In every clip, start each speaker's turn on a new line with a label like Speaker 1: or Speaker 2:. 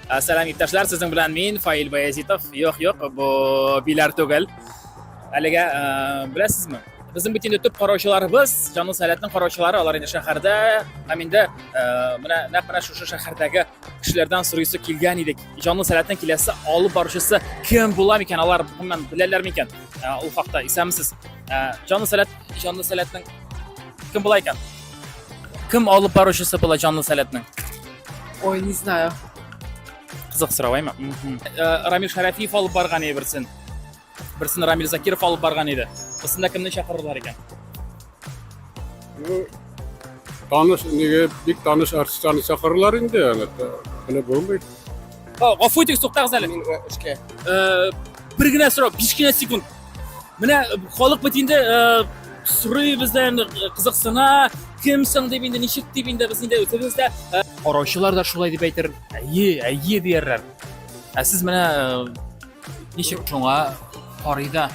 Speaker 1: Сәлам, иптәшләр, сезнең белән мин, Фаил Баязитов. Юк, юк, бу Биләр түгел. Әлегә беләсезме? Безнең бит инде төп караучыларыбыз, Җанлы Сәләтнең караучылары, алар инде шәһәрдә һәм инде менә нәкъ менә шушы шәһәрдәге кешеләрдән сорыйсы килгән идек. Җанлы Сәләтнең киләсе алып баручысы кем була микән? Алар гомумән беләләр микән? Ул хакта исәнмесез. Җанлы Сәләт, Җанлы Сәләтнең кем була икән? Кем алып баручысы була Җанлы Сәләтнең?
Speaker 2: Ой, не знаю.
Speaker 1: Кызык сорау, әйме? Рамил Шәрәфиев алып барган иде берсен. Берсен Рамил Закиров алып барган иде. Берсендә кемне чакырырлар икән?
Speaker 3: Ну, таныш, неге бик таныш артистларны чакырырлар инде, аны белеп булмый.
Speaker 1: Гафу итегез, туктагыз әле.
Speaker 4: Мин эшкә.
Speaker 1: Бер генә сорау, 5 кенә секунд. Менә халык бит инде сорый бездән, кызыксына, кем соң дип инде, ничек дип инде без инде үзебез дә караучылар да шулай дип әйтер. Әйе, әйе диярләр. Ә сез менә ничек шуңа карый да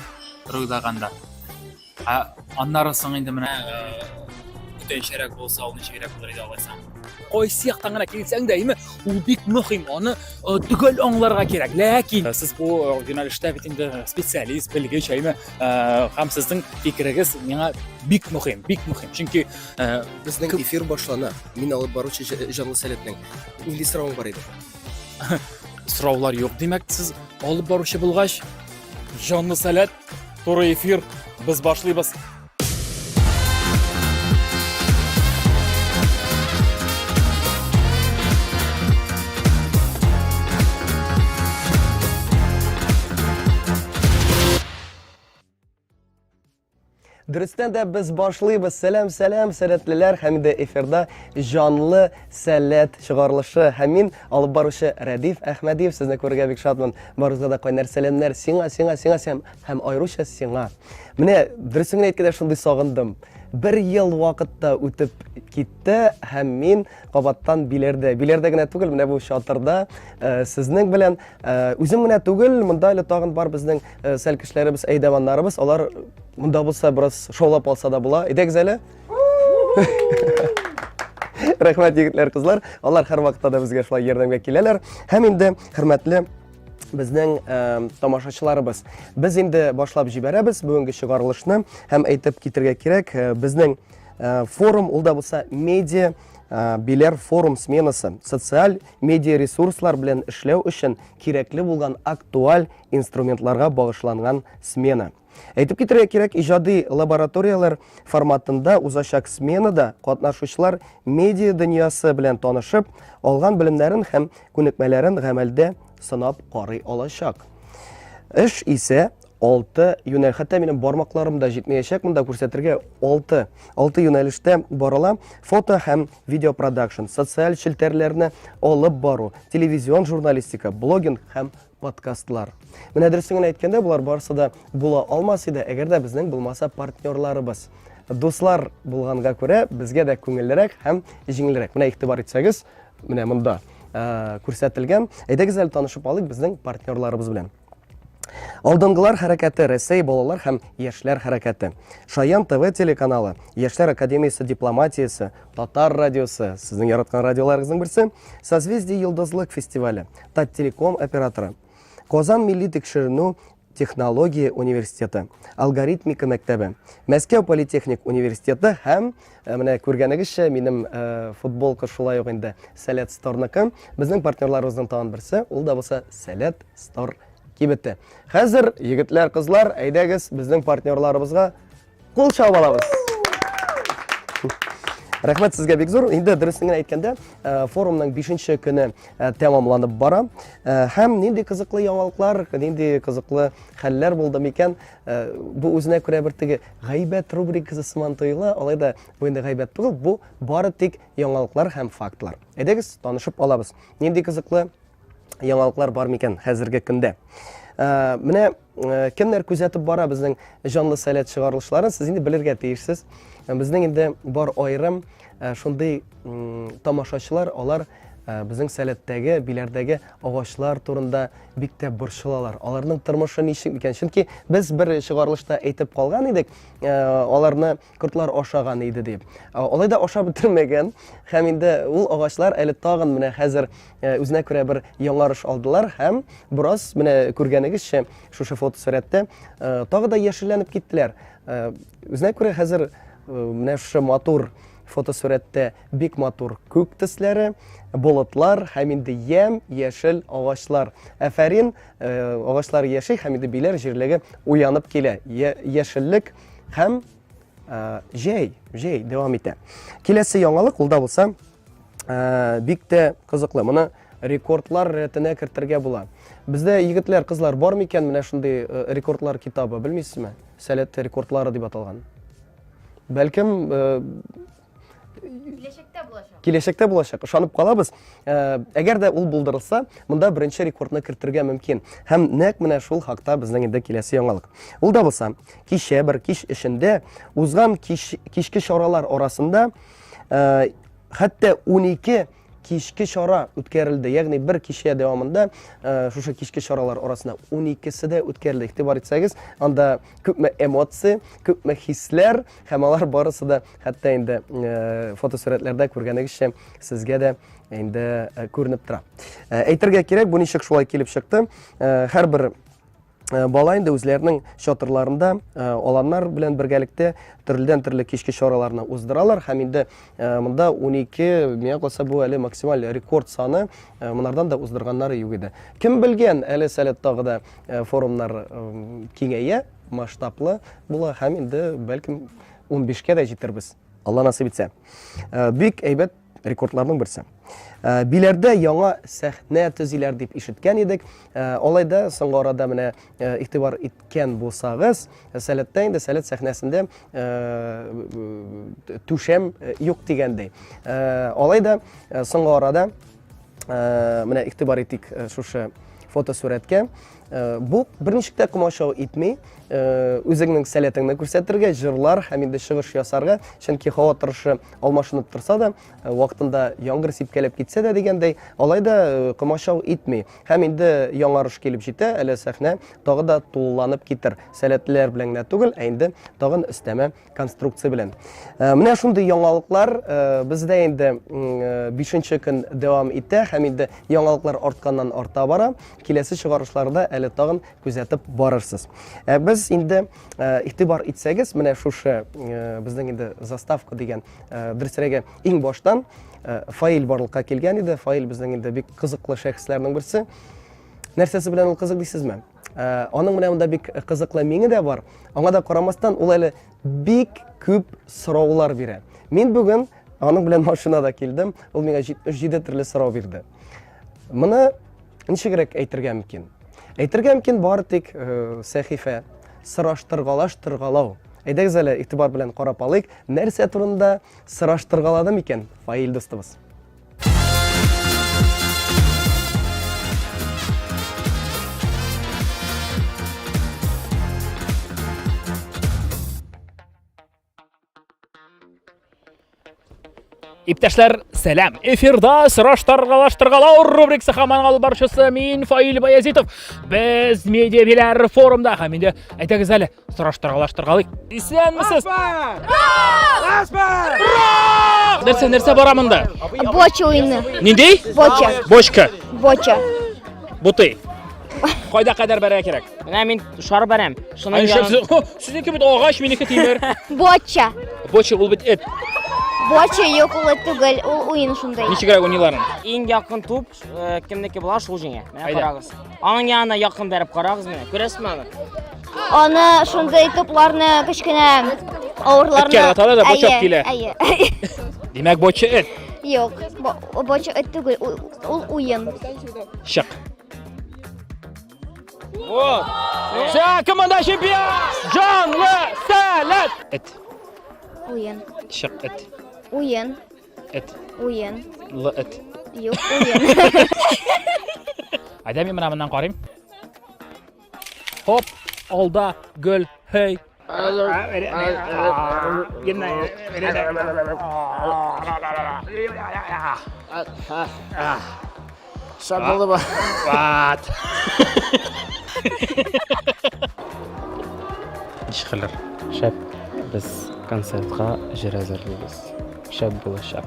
Speaker 1: уйлаганда. Ә аннары соң инде менә бүтәнчәрәк булса, ул ничегрәк булыр иде алайса? Кайсы яктан гына килсәң дә, әйме, ул бик мөһим, аны төгәл аңларга кирәк. Ләкин сез бу юнәлештә бит инде специалист, белгеч, әйме, һәм сезнең фикерегез миңа бик мөһим, бик мөһим. Чөнки
Speaker 4: безнең эфир башлана. Мин алып баручы Җанлы Сәләтнең. Нинди соравың бар иде?
Speaker 1: Сораулар юк. Димәк, сез алып баручы булгач, Җанлы Сәләт, туры эфир, без башлыйбыз.
Speaker 4: Дөрестән дә без башлыйбыз. Сәлам, сәлам, сәләтлеләр һәм инде эфирда җанлы сәләт чыгарылышы. Һәм мин алып баручы Рәдиф Әхмәдиев сезне күрергә бик шатмын. Барыгызга да кайнар сәламнәр сиңа, сиңа, сиңа сәм һәм аеруча сиңа. Менә дөресен генә әйткәндә шундый сагындым. Бер ел вакытта үтеп китте һәм мин кабаттан Биләрдә. Биләрдә генә түгел, менә бу чатырда э, сезнең белән э, үзем генә түгел, монда әле тагын бар безнең э, сәл кешеләребез, әйдәманнарыбыз, алар Монда булса бераз шаулап алса да була. Әйдәгез әле. Рәхмәт, егетләр, кызлар. Алар һәрвакытта да безгә шулай ярдәмгә киләләр. Һәм инде хөрмәтле безнең э, тамашачыларыбыз. Без инде башлап җибәрәбез бүгенге чыгарылышны һәм әйтеп китергә кирәк, э, безнең э, форум ул да булса медиа э, Биләр форум сменасы социаль медиа ресурслар белән эшләү өчен кирәкле булган актуаль инструментларга багышланган смена. Әйтеп китәргә кирәк, иҗади лабораторияләр форматында узачак сменада катнашучылар медиа дөньясы белән танышып, алган белемнәрен һәм күнекмәләрен гамәлдә сынап карый алачак. Эш исә 6 юнәл, хәтта минем бармакларым да җитмәячәк монда күрсәтергә 6, 6 юнәлештә барыла. Фото һәм видеопродакшн, социаль челтәрләрне алып бару, телевизион журналистика, блогинг һәм подкастлар. Менә дөресен генә әйткәндә, болар барысы да була алмас иде, әгәр дә безнең булмаса партнерларыбыз. Дуслар булганга күрә, безгә дә күңеллерәк һәм җиңелрәк. Менә игътибар итсәгез, менә монда э, күрсәтелгән. Әйдәгез әле танышып алыйк безнең партнерларыбыз белән. Алдынгылар хәрәкәте Рәсәй балалар һәм яшьләр хәрәкәте. Шаян ТВ телеканалы, Яшьләр академиясе дипломатиясе, Татар радиосы, сезнең яраткан радиоларыгызның берсе, Созвездие йолдызлык фестивале, Таттелеком операторы, Казан милли тикшеренү технология университеты, алгоритмика мәктәбе, Мәскәү политехник университеты һәм э, менә күргәнегезчә минем э, футболка шулай ук инде Сәләт Сторныкы. Безнең партнерларыбызның тагын берсе, ул да булса Сәләт Стор кибете. Хәзер, егетләр, кызлар, әйдәгез безнең партнерларыбызга Кул чабып алабыз. Рәхмәт сезгә бик зур. Инде дөресен генә әйткәндә, э, форумның 5 көне э, тәмамланып бара. Э, һәм нинди кызыклы яңалыклар, нинди кызыклы хәлләр булды микән? Бу үзенә күрә бер теге гайбәт рубрикасы сыман тоела. Алай да бу инде гайбәт түгел, бу бары тик яңалыклар һәм фактлар. Әйдәгез, танышып алабыз. Нинди кызыклы яңалыклар бар микән хәзерге көндә? Менә Э, кемнәр күзәтеп бара безнең җанлы сәләт чыгарылышларын, сез инде белергә тиешсез. Э, безнең инде бар аерым э, шундый тамашачылар, алар Безнең Сәләттәге, Биләрдәге агачлар турында бик тә борчылалар. Аларның тормышы ничек микән? Чөнки без бер чыгарылышта әйтеп калган идек, аларны кортлар ашаган иде дип. Алай да ашап бетермәгән. Һәм инде ул агачлар әле тагын менә хәзер үзенә күрә бер яңарыш алдылар һәм бераз менә күргәнегезчә шушы фотосурәттә тагы да яшелләнеп киттеләр. Үзенә күрә хәзер менә шушы матур фотосурәттә бик матур күк төсләре, болытлар һәм инде ямь яшел агачлар. Әфәрин, агачлар яши һәм инде Биләр җирлеге уянып килә. Яшеллек һәм җәй, җәй дәвам итә. Киләсе яңалык ул да булса бик тә кызыклы. Моны рекордлар рәтенә кертергә була. Бездә егетләр, кызлар бар микән менә шундый рекордлар китабы, белмисезме? Сәләт рекордлары дип аталган. Бәлкем,
Speaker 5: Киләчәктә булачак.
Speaker 4: Киләчәктә булачак. Ышанып калабыз. Әгәр дә ул булдырылса, монда беренче рекордны кертергә мөмкин. Һәм нәкъ менә шул хакта безнең инде киләсе яңалык. Ул да булса, кичә бер кич эчендә узган кич, кичке чаралар арасында хәтта 12 кичке чара үткәрелде. Ягъни бер кичә дәвамында шушы кичке чаралар арасында 12-се дә үткәрелде. Игътибар итсәгез, анда күпме эмоция, күпме хисләр һәм алар барысы да хәтта инде фотосурәтләрдә күргәнегезчә сезгә дә инде күренеп тора. Әйтергә кирәк, бу ничек шулай килеп чыкты. Һәрбер бала инде үзләренең чатырларында аланнар белән бергәлектә төрледән-төрле кичке чараларны уздыралар һәм инде монда 12, миңа калса, бу әле максималь рекорд саны, монардан да уздырганнары юк иде. Кем белгән, әле Сәләт тагы да форумнар киңәя, масштаблы була һәм инде бәлкем 15-кә дә җитербез. Алла насыйп итсә. Бик әйбәт рекордларның берсе. Э, Биләрдә яңа сәхнә төзиләр дип ишеткән идек. Э, алай да соңгы арада менә э, игътибар иткән булсагыз, Сәләттә инде Сәләт сәхнәсендә түшәм юк дигәндәй. Алай да соңгы арада менә игътибар итик шушы фотосурәткә. Бу берничек тә комачау итми, үзеңнең сәләтеңне күрсәтергә, җырлар һәм инде чыгыш ясарга, чөнки һава торышы алмашынып торса да, вакытында яңгыр сипкәләп китсә дә дигәндәй, алай да комачау итми. Һәм инде яңарыш килеп җитә, әле сәхнә тагы да тулыланып китер. Сәләтлеләр белән генә түгел, ә инде тагын өстәмә конструкция белән. Менә шундый яңалыклар бездә инде бишенче көн дәвам итә һәм инде яңалыклар артканнан арта бара. Киләсе чыгарышларда әле тагын күзәтеп барырсыз. Ә без инде игътибар итсәгез, менә шушы безнең инде заставка дигән, дөресрәге, иң баштан Фаил барлыкка килгән иде. Фаил безнең инде бик кызыклы шәхесләрнең берсе. Нәрсәсе белән ул кызык дисезме? Аның менә монда бик кызыклы миңе дә бар. Аңа да карамастан, ул әле бик күп сораулар бирә. Мин бүген аның белән машинада килдем. Ул миңа 77 төрле сорау бирде. Моны ничегрәк әйтергә мөмкин? Әйтергә мөмкин бары тик сәхифә сораштыргалаштыргалау. Әйдәгез әле игътибар белән карап алыйк, нәрсә турында сораштыргалады микән Фаил дустыбыз?
Speaker 1: Иптәшләр, сәлам! Эфирда сораштыргалаштыргалау рубрикасы һәм аның алып баручысы мин Фаил Баязитов. Без медиа форумда һәм инде әйдәгез әле Сораштыргалаштыргалыйк. Исәнмесез! Нәрсә, нәрсә бара монда?
Speaker 5: Боча уены.
Speaker 1: Нинди?
Speaker 5: Боча.
Speaker 1: Бочка.
Speaker 5: Боча.
Speaker 1: Бутый. Кайда кадәр бәрә кирәк?
Speaker 6: Менә мин шар бәрәм. Шуның
Speaker 1: Ай,
Speaker 6: янын...
Speaker 1: Сезнеке бит агач, минеке тимер.
Speaker 5: Боча.
Speaker 1: Боча ул бит эт.
Speaker 5: Боча юк, ул эт түгел, ул уен шундый.
Speaker 1: Ничегрәк уйныйлар?
Speaker 6: Иң якын туп кемнеке була, шул җиңә. Менә
Speaker 1: Әйдә.
Speaker 6: карагыз. Аның янына якын бәреп карагыз менә. Күрәсезме аны?
Speaker 5: Аны шундый тупларны кечкенә авырларны.
Speaker 1: Эткә аталар да, боча
Speaker 5: Әйе,
Speaker 1: килә.
Speaker 5: Әйе.
Speaker 1: Димәк, боча эт.
Speaker 5: Юк, боча эт түгел, ул уен.
Speaker 1: Чык. Вот. Все, команда чемпион! Җанлы сәләт! Эт.
Speaker 5: Уен.
Speaker 1: Чык эт.
Speaker 5: Уен.
Speaker 1: Эт.
Speaker 5: Уен.
Speaker 1: Л эт.
Speaker 5: Юк, уен.
Speaker 1: Әйдә мин менә моннан карыйм. Хоп, алда, гөл, хей.
Speaker 6: Шәп булдымы?
Speaker 1: Вот.
Speaker 7: Ничек хәлләр? Шәп. Без концертка җыр әзерлибез. Шәп булачак.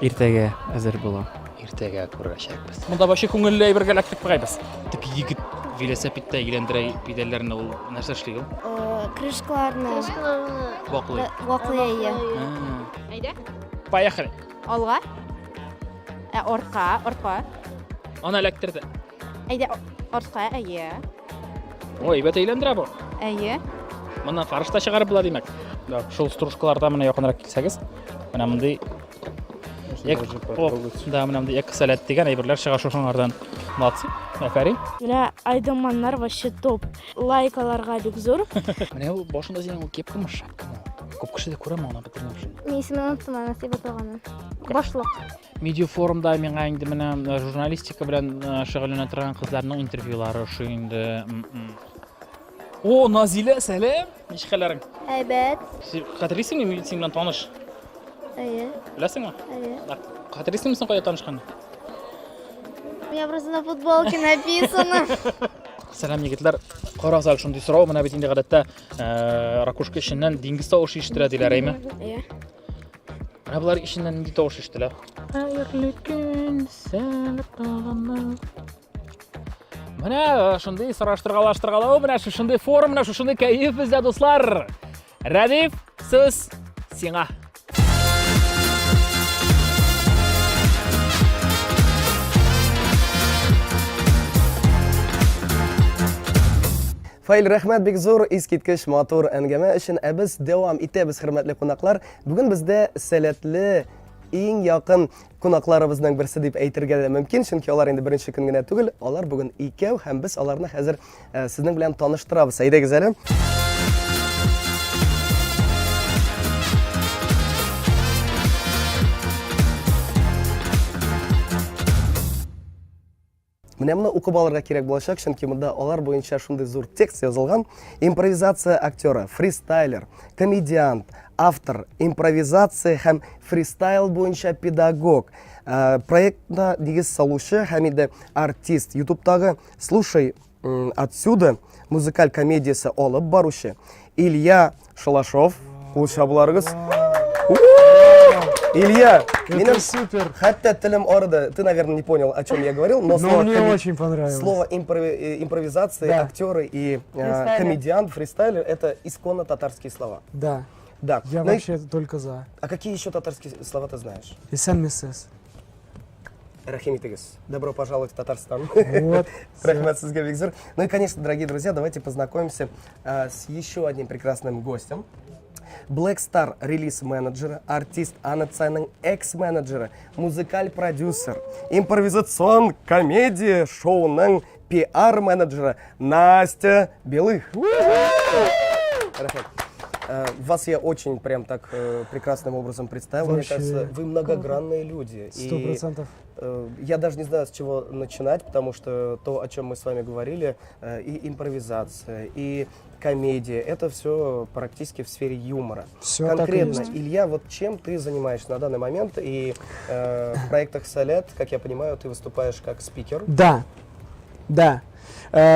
Speaker 7: Иртәгә әзер була.
Speaker 8: Иртәгә күрәчәкбез.
Speaker 1: Монда вообще күңелле әйбергә эләктек бугай без. Теге егет велосипедта әйләндерә педальләрне, ул нәрсә эшли ул?
Speaker 5: Крышкаларны
Speaker 1: Ваклый.
Speaker 5: Ваклый, әйе.
Speaker 9: Әйдә.
Speaker 1: Поехали.
Speaker 9: Алга. Ә, артка, артка.
Speaker 1: Аны эләктерде.
Speaker 9: Әйдә, артка, әйе.
Speaker 1: Ой, әйбәт әйләндерә бу.
Speaker 9: Әйе.
Speaker 1: Моннан фарш та чыгарып була, димәк. Да, шул стружкаларда менә якынрак килсәгез, менә мондый О, да, менә мондый экосалат дигән әйберләр чыга шушыңардан. Молодцы. Афәрин.
Speaker 10: Менә Айдаманнар вообще топ. Лайк аларга бик зур.
Speaker 1: Менә ул башында синең ул кепкамы, шапкамы? Күп кеше дә күрәме аны, бетермәм шуны.
Speaker 5: Мин исемен оныттым, аны дип аталганын. Башлык.
Speaker 1: Медиафорумда миңа инде менә журналистика белән шөгыльләнә торган кызларның интервьюлары ошый инде. О, Назилә, сәлам! Ничек хәлләрең?
Speaker 5: Әйбәт.
Speaker 1: Син хәтерлисеңме, мин синең белән таныш?
Speaker 5: Әйе.
Speaker 1: Беләсеңме?
Speaker 5: Әйе.
Speaker 1: Хәтерлисеңме син кайда танышканны?
Speaker 5: У меня просто на футболке написано.
Speaker 1: Сәлам, егетләр. Карагыз әле, шундый сорау, менә бит инде гадәттә ракушка эченнән диңгез тавышы ишетелә диләр, әйме?
Speaker 10: Әйе.
Speaker 1: Менә болар эченнән нинди тавыш ишетелә? Хәерле көн, сәлам тагын. Менә шундый сораштыргалаштыргалау, менә шушындый форум, менә шушындый кәеф бездә, дуслар. Рәдиф, сүз сиңа.
Speaker 4: Фаил, рәхмәт бик зур, искиткеч матур әңгәмә өчен. Ә без дәвам итәбез, хөрмәтле кунаклар. Бүген бездә сәләтле иң якын кунакларыбызның берсе дип әйтергә дә мөмкин, чөнки алар инде беренче көн генә түгел, алар бүген икәү һәм без аларны хәзер сезнең белән таныштырабыз. Әйдәгез әле. Менә моны укып алырга кирәк булачак, чөнки монда алар буенча шундый зур текст язылган. Импровизация актеры, фристайлер, комедиант, автор, импровизация һәм фристайл буенча педагог, проектта нигез салучы һәм инде артист, Ютубтагы Слушай отсюда музыкаль комедиясе алып баручы Илья Шалашов. Кул чабуларыгыз. Илья,
Speaker 11: это супер.
Speaker 4: Хәтта телем арыды. Ты, наверное, не понял, о чем я говорил, но,
Speaker 11: но
Speaker 4: слово
Speaker 11: мне очень понравилось.
Speaker 4: Слово импровизация,
Speaker 11: да.
Speaker 4: Актеры и комедиант, фристайлер — это исконно татарские слова.
Speaker 11: Да.
Speaker 4: Да.
Speaker 11: Я
Speaker 4: ну
Speaker 11: вообще только за.
Speaker 4: А какие еще татарские слова ты знаешь?
Speaker 11: Исәнмесез.
Speaker 4: Рәхим итегез. Добро пожаловать в Татарстан.
Speaker 11: Вот.
Speaker 4: Рәхмәт сезгә бик зур. Ну и, конечно, дорогие друзья, давайте познакомимся с еще одним прекрасным гостем. Black Star релиз-менеджера, артист Анна экс-менеджера, музыкаль-продюсер, импровизацион комедия шоуның пиар-менеджера Настя Белых. Рәхмәт. Вас я очень прям так прекрасным образом представил. Мне
Speaker 11: Вообще.
Speaker 4: кажется, вы многогранные люди.
Speaker 11: 100%.
Speaker 4: Я даже не знаю, с чего начинать, потому что то, о чем мы с вами говорили, и импровизация, и комедия, это все практически в сфере юмора.
Speaker 11: Все так и
Speaker 4: Конкретно,
Speaker 11: есть.
Speaker 4: Илья, вот чем ты занимаешься на данный момент? И в проектах Салят, как я понимаю, ты выступаешь как спикер.
Speaker 11: Да, да.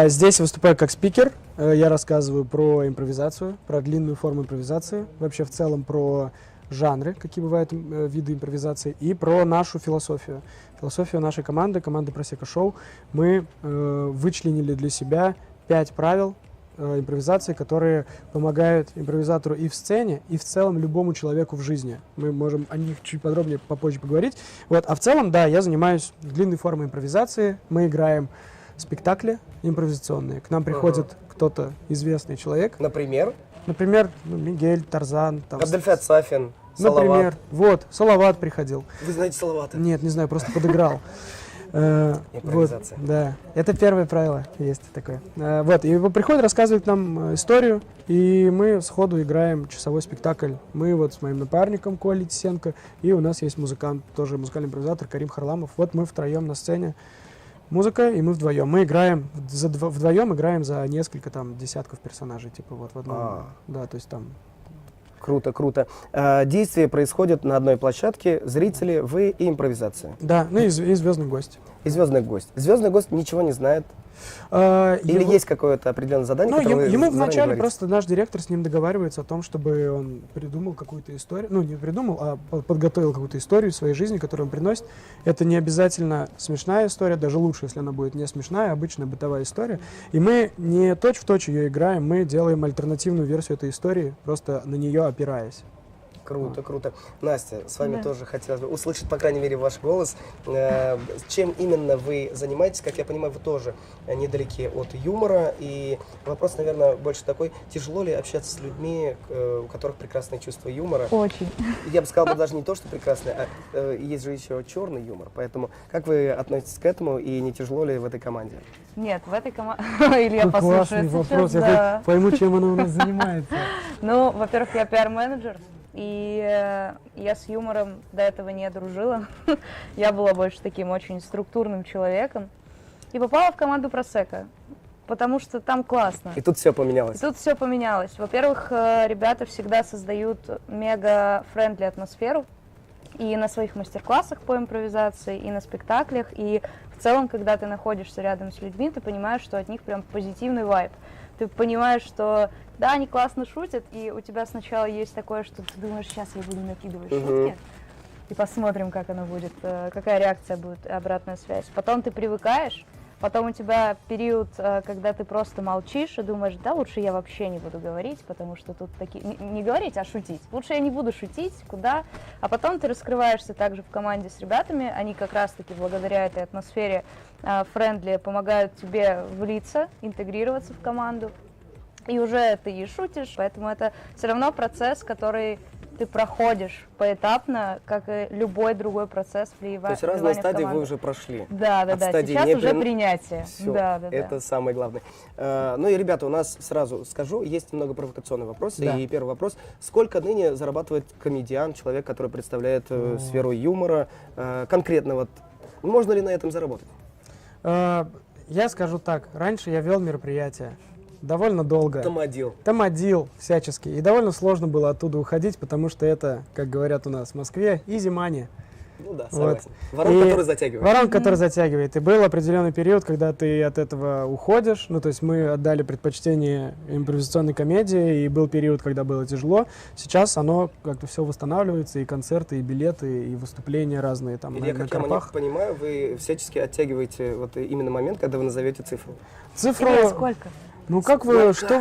Speaker 11: Здесь выступаю как спикер. Я рассказываю про импровизацию, про длинную форму импровизации, вообще в целом про жанры, какие бывают виды импровизации, и про нашу философию. Философию нашей команды, команды Просека Шоу. Мы вычленили для себя 5 правил импровизации, которые помогают импровизатору и в сцене, и в целом любому человеку в жизни. Мы можем о них чуть подробнее попозже поговорить. Вот. А в целом, да, я занимаюсь длинной формой импровизации. Мы играем спектакли импровизационные. К нам приходит кто-то известный человек.
Speaker 4: Например?
Speaker 11: Например, ну, Мигель, Тарзан. Там,
Speaker 4: Абдельфат Сафин, Салават.
Speaker 11: Например, вот, Салават приходил.
Speaker 4: Вы знаете Салавата?
Speaker 11: Нет, не знаю, просто подыграл.
Speaker 4: Импровизация.
Speaker 11: Вот, да, это первое правило есть такое. Вот, и приходит, рассказывает нам историю, и мы сходу играем часовой спектакль. Мы вот с моим напарником Колей Тисенко, и у нас есть музыкант, тоже музыкальный импровизатор Карим Харламов. Вот мы втроем на сцене Музыка, и мы вдвоем. Мы играем вдвоем, играем за несколько там десятков персонажей, типа вот в одном.
Speaker 4: А.
Speaker 11: Да, то есть там.
Speaker 4: Круто, круто. Действие происходит на одной площадке, зрители, вы и импровизация.
Speaker 11: Да, ну и звездный гость.
Speaker 4: И звездный гость. Звездный гость ничего не знает. Или есть какое-то определенное задание,
Speaker 11: Ну,
Speaker 4: которое вы
Speaker 11: ему
Speaker 4: заранее
Speaker 11: вначале
Speaker 4: говорите?
Speaker 11: просто наш директор с ним договаривается о том, чтобы он придумал какую-то историю, ну, не придумал, а подготовил какую-то историю своей жизни, которую он приносит. Это не обязательно смешная история, даже лучше, если она будет не смешная, а обычная бытовая история. И мы не точь-в-точь ее играем, мы делаем альтернативную версию этой истории, просто на нее опираясь.
Speaker 4: Круто, круто. Настя, с вами
Speaker 12: Да.
Speaker 4: тоже хотелось бы услышать, по крайней мере, ваш голос. Чем именно вы занимаетесь? Как я понимаю, вы тоже недалеки от юмора. И вопрос, наверное, больше такой: тяжело ли общаться с людьми, у которых прекрасное чувство юмора?
Speaker 12: Очень.
Speaker 4: Я бы сказал, даже не то, что прекрасное, а есть же еще черный юмор. Поэтому как вы относитесь к этому и не тяжело ли в этой команде?
Speaker 12: Нет, в этой команде... Илья
Speaker 11: Какой
Speaker 12: послушает
Speaker 11: классный
Speaker 12: сейчас,
Speaker 11: вопрос, я
Speaker 12: да.
Speaker 11: хоть пойму, чем она у нас занимается.
Speaker 12: Ну, во-первых, я пиар-менеджер, и я с юмором до этого не дружила. Я была больше таким очень структурным человеком. И попала в команду Просека, потому что там классно.
Speaker 4: И тут все поменялось.
Speaker 12: И тут все поменялось. Во-первых, ребята всегда создают мега friendly атмосферу. И на своих мастер-классах по импровизации, и на спектаклях, и в целом, когда ты находишься рядом с людьми, ты понимаешь, что от них прям позитивный вайб. Ты понимаешь, что да, они классно шутят, и у тебя сначала есть такое, что ты думаешь, сейчас я буду накидывать шутки, и посмотрим, как оно будет, какая реакция будет, обратная связь. Потом ты привыкаешь, потом у тебя период, когда ты просто молчишь и думаешь, да, лучше я вообще не буду говорить, потому что тут такие... Не говорить, а шутить. Лучше я не буду шутить, куда? А потом ты раскрываешься также в команде с ребятами, они как раз-таки благодаря этой атмосфере friendly помогают тебе влиться, интегрироваться в команду. И уже ты и шутишь, поэтому это все равно процесс, который ты проходишь поэтапно, как и любой другой процесс
Speaker 4: То есть разные
Speaker 12: вливания в
Speaker 4: стадии вы
Speaker 12: команду.
Speaker 4: уже прошли.
Speaker 12: Да, да,
Speaker 4: От
Speaker 12: да.
Speaker 4: стадии
Speaker 12: Сейчас
Speaker 4: не
Speaker 12: уже принятие.
Speaker 4: Всё,
Speaker 12: Да, да, да.
Speaker 4: это самое главное. Ну и, ребята, у нас сразу скажу, есть немного провокационные вопросы.
Speaker 11: Да.
Speaker 4: И первый вопрос. Сколько ныне зарабатывает комедиан, человек, который представляет сферу юмора? Конкретно вот, можно ли на этом заработать?
Speaker 11: Я скажу так. Раньше я вел мероприятия довольно долго.
Speaker 4: Тамадил.
Speaker 11: Тамадил всячески. И довольно сложно было оттуда уходить, потому что это, как говорят у нас в Москве, easy money.
Speaker 4: Ну да,
Speaker 11: Вот.
Speaker 4: согласен. Воронка, которая затягивает.
Speaker 11: Воронка, которая затягивает. И был определенный период, когда ты от этого уходишь. Ну, то есть мы отдали предпочтение импровизационной комедии, и был период, когда было тяжело. Сейчас оно как-то все восстанавливается, и концерты, и билеты, и выступления разные там
Speaker 4: Илья,
Speaker 11: на
Speaker 4: как я
Speaker 11: компах.
Speaker 4: понимаю, вы всячески оттягиваете вот именно момент, когда вы назовете цифру.
Speaker 11: Цифру...
Speaker 12: Илья, сколько?
Speaker 11: Ну как вы, что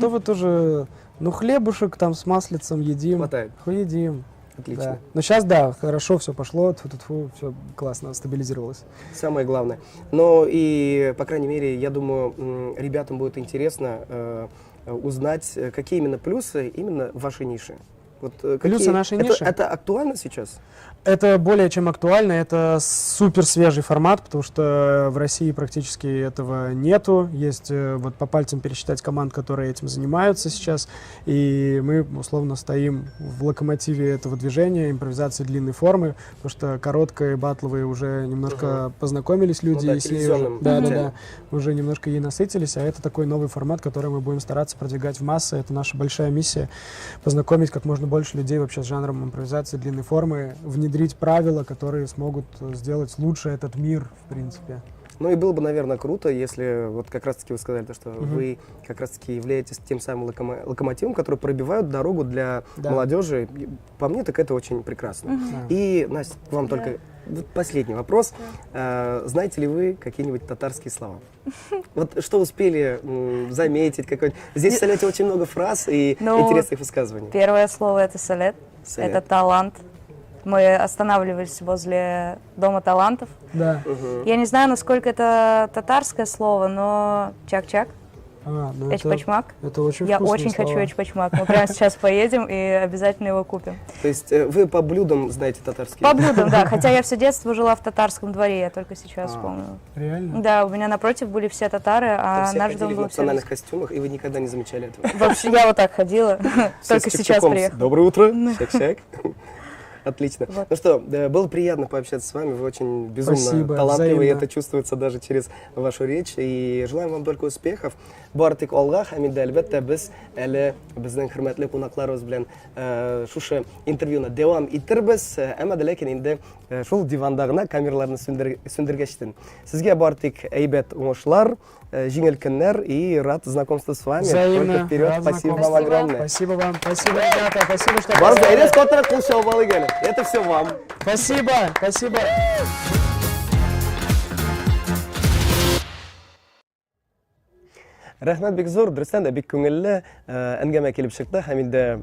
Speaker 11: вы тоже, ну хлебушек там с маслицем едим.
Speaker 4: Хватает.
Speaker 11: Едим.
Speaker 4: Отлично.
Speaker 11: Да. Но сейчас, да, хорошо все пошло, тьфу-тьфу-тьфу, все классно, стабилизировалось.
Speaker 4: Самое главное. Но и, по крайней мере, я думаю, ребятам будет интересно узнать, какие именно плюсы именно в вашей нише. Вот,
Speaker 11: Плюсы нашей ниши?
Speaker 4: Это актуально сейчас?
Speaker 11: Это более чем актуально, это супер свежий формат, потому что в России практически этого нету. Есть вот по пальцам пересчитать команд, которые этим занимаются сейчас, и мы условно стоим в локомотиве этого движения, импровизации длинной формы, потому что короткие, батловые уже немножко познакомились люди,
Speaker 4: Ну да,
Speaker 11: и с ней уже,
Speaker 4: телевизионным
Speaker 11: да, да,
Speaker 4: материалом.
Speaker 11: да, уже немножко ей насытились, а это такой новый формат, который мы будем стараться продвигать в массы. Это наша большая миссия — познакомить как можно больше людей вообще с жанром импровизации длинной формы, внедрить правила, которые смогут сделать лучше этот мир, в принципе.
Speaker 4: Ну и было бы, наверное, круто, если вот как раз-таки вы сказали, то, что вы как раз-таки являетесь тем самым локомотивом, который пробивает дорогу для молодежи. По мне, так это очень прекрасно. И, Настя, вам только последний вопрос. Знаете ли вы какие-нибудь татарские слова? Вот что успели заметить? Какой-нибудь? Здесь в Солете очень много фраз и интересных высказываний.
Speaker 12: Первое слово — это солет.
Speaker 4: Солет.
Speaker 12: Это талант. Мы останавливались возле Дома талантов.
Speaker 11: Да.
Speaker 12: Я не знаю, насколько это татарское слово, но чак-чак.
Speaker 11: Ну
Speaker 12: Эчпочмак.
Speaker 11: Это очень
Speaker 12: Я
Speaker 11: вкусные
Speaker 12: очень хочу
Speaker 11: слова.
Speaker 12: эчпочмак. Мы прямо сейчас поедем и обязательно его купим.
Speaker 4: То есть вы по блюдам знаете татарские?
Speaker 12: По блюдам, да. Хотя я все детство жила в татарском дворе, я только сейчас вспомнила.
Speaker 11: Реально?
Speaker 12: Да, у меня напротив были все татары,
Speaker 4: Там
Speaker 12: а
Speaker 4: все
Speaker 12: наш
Speaker 4: ходили
Speaker 12: дом
Speaker 4: в
Speaker 12: был
Speaker 4: национальных костюмах, и вы никогда не замечали этого.
Speaker 12: Вообще, я вот так ходила,
Speaker 4: Все
Speaker 12: только
Speaker 4: с
Speaker 12: сейчас
Speaker 4: чепчиком.
Speaker 12: приехала.
Speaker 4: Доброе утро. Щак-щак. Отлично.
Speaker 12: Вот.
Speaker 4: Ну что, было приятно пообщаться с вами. Вы очень безумно
Speaker 11: Спасибо,
Speaker 4: талантливы, и
Speaker 11: взаимно.
Speaker 4: это чувствуется даже через вашу речь. И желаем вам только успехов. Бары тик алга һәм инде, әлбәттә, без әле безнең хөрмәтле кунакларыбыз белән шушы интервьюны дәвам итербез. Әмма дә ләкин инде шул диванда гына камераларны сүндергәчтен. Сезгә бары тик әйбәт уңышлар, җиңел көннәр и рад знакомству с вами.
Speaker 11: Взаимно.
Speaker 4: Только вперед.
Speaker 11: Рад
Speaker 4: Спасибо вам
Speaker 11: знакомству.
Speaker 4: огромное.
Speaker 11: Спасибо вам. Спасибо, ребята. Спасибо, что
Speaker 4: Барыбыз
Speaker 11: позвали.
Speaker 4: әйдәгез катырак кул чабып алыйк әле. Это все вам.
Speaker 11: Спасибо. Спасибо.
Speaker 4: Рәхмәт бик зур, дөрестән дә бик күңелле әңгәмә килеп чыкты һәм инде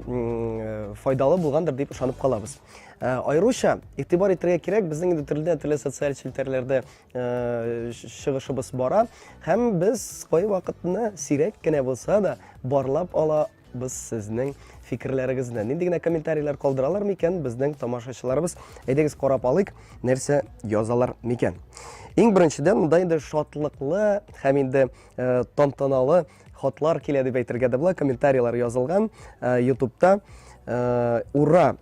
Speaker 4: файдалы булгандыр дип ышанып калабыз. Аеруча игътибар итәргә кирәк, безнең инде төрледән-төрле социаль челтәрләрдә чыгышыбыз бара һәм без кайвакытны сирәк кенә булса да барлап алабыз сезнең фикерләрегезне. Нинди генә комментарийлар калдыралар микән безнең тамашачыларыбыз? Әйдәгез карап алыйк, нәрсә язалар микән. Иң беренчедән, монда инде шатлыклы һәм инде тантаналы хатлар килә дип әйтергә дә була, комментарийлар язылган YouTube'та. Ура!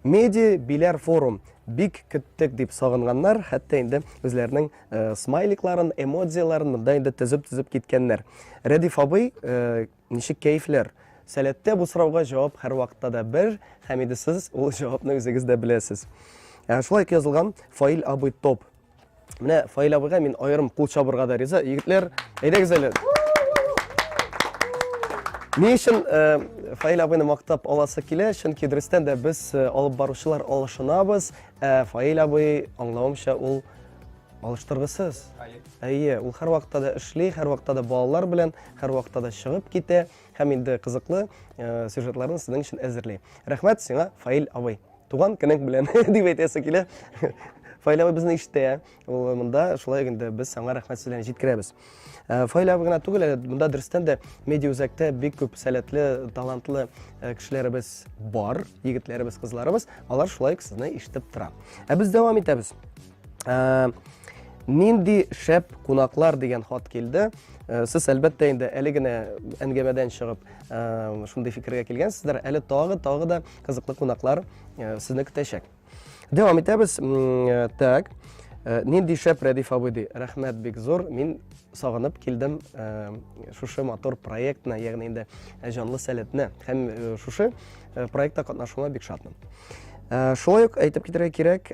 Speaker 4: Медиа Биләр форум бик көттек дип сагынганнар, хәтта инде үзләренең смайликларын, эмодзиларын монда инде төзеп-төзеп киткәннәр. Рәдиф абый, ничек кәефләр? Сәләттә бу сорауга җавап һәрвакытта да бер, һәм инде сез ул җавапны үзегез дә беләсез. Шулай ук язылган Фаил абый топ. Менә Фаил абыйга мин аерым кул чабырга да риза. Егетләр, әйдәгез әле. Ни өчен Фаил абыйны мактап аласы килә? Чөнки дөрестән дә без алып баручылар алышынабыз. Ә Фаил абый, аңлавымча, ул алыштыргысыз. Әйе, ул һәрвакытта да эшли, һәрвакытта да балалар белән, һәрвакытта да чыгып китә һәм инде кызыклы сюжетларны сезнең өчен әзерли. Рәхмәт сиңа, Фаил абый. Туган көнең белән дип әйтәсе килә. Фаил абый безне ишетә. Ул монда шулай ук инде без аңа рәхмәт сүзләрен җиткерәбез. Фаил абый гына түгел, әле монда дөрестән дә медиа үзәктә бик күп сәләтле, талантлы кешеләребез бар, егетләребез, кызларыбыз. Алар шулай ук сезне ишетеп тора. Ә без дәвам итәбез. Нинди шәп кунаклар дигән хат килде. Сез әлбәттә инде әле генә әңгәмәдән чыгып шундый фикергә килгәнсездер. Әле тагы да кызыклы кунаклар сезне көтәчәк. Дәвам итәбез. Так. Нинди шәп Рәдиф абый ди. Рәхмәт бик зур. Мин сагынып килдем шушы матур проектны, ягъни инде җанлы сәләтне һәм шушы проектта катнашуыма бик шатмын. Шулай ук әйтеп китәргә кирәк,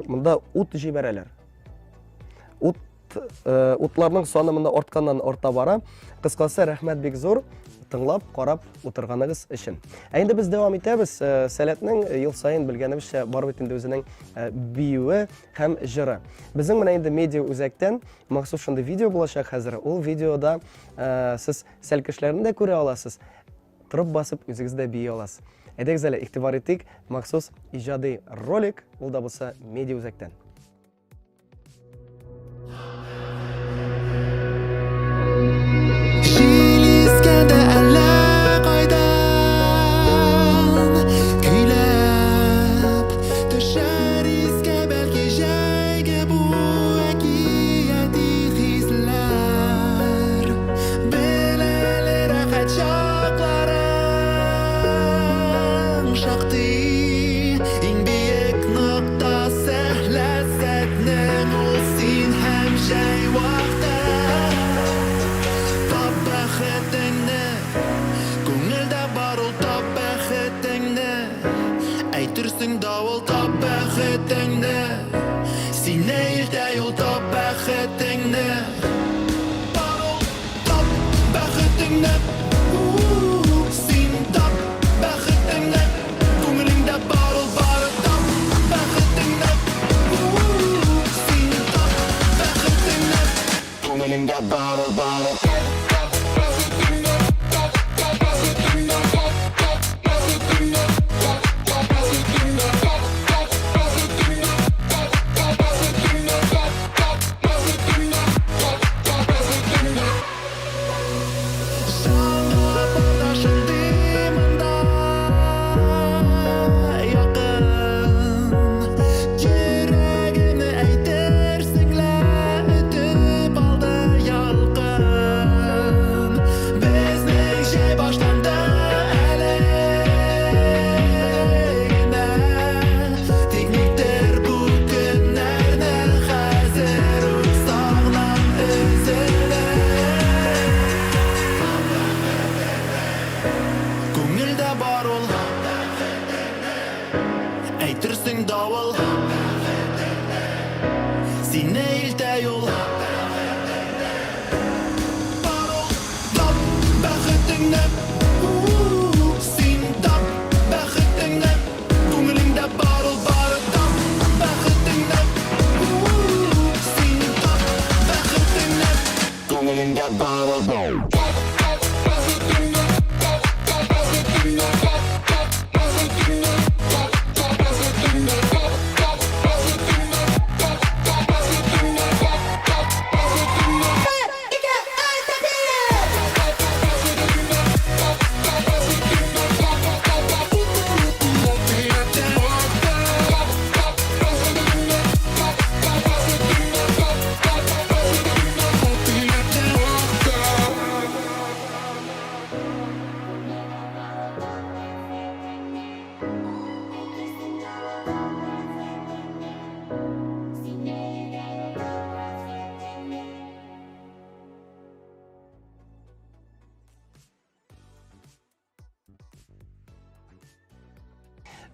Speaker 4: монда ут җибәрәләр. Утларның саны монда артканнан арта бара. Кыскасы, рәхмәт бик зур тыңлап, карап утырганыгыз өчен. Ә инде без дәвам итәбез. Сәләтнең ел саен белгәнебезчә бар бит инде үзенең биюе һәм җыры. Безнең менә инде медиа үзәктән махсус шундый видео булачак хәзер. Ул видеода сез сәлкешләрне дә күрә аласыз. Торып басып үзегез дә бии аласыз. Әйдәгез әле игътибар итик, махсус иҗади ролик, ул да булса медиа үзәктән.
Speaker 13: Җил искәндә әллә кайдан көйләп төшәр искә бәлки җәйге бу әкияти хисләр. Бел әле рәхәт чакларың шактый, иң биек ноктасы ләззәтнең ул син һәм җәй вакыты. Тап бәхетеңне, күңелдә бар ул, тап бәхетеңне. Әйтерсең давыл, тап бәхетеңне. Сине илтә юл, тап бәхетеңне. Бар ул, тап бәхетеңне. Син тап бәхетеңне. Күңелеңдә бар ул, бары тап бәхетеңне. Син тап бәхетеңне. Күңелеңдә бар ул, бары тап бәхетеңне. Тап бәхетеңне. Тап бәхетеңне. Тап бәхетеңне. Тап бәхетеңне. Тап бәхетеңне. Тап бәхетеңне. Тап бәхетеңне. бар ул Әйтерсең давыл Сине илтә юл Бар ул тап бәхетеңне Син тап бәхетеңне Күңелеңдә бар ул бары тап бәхетеңне Син тап бәхетеңне Күңелеңдә бар ул.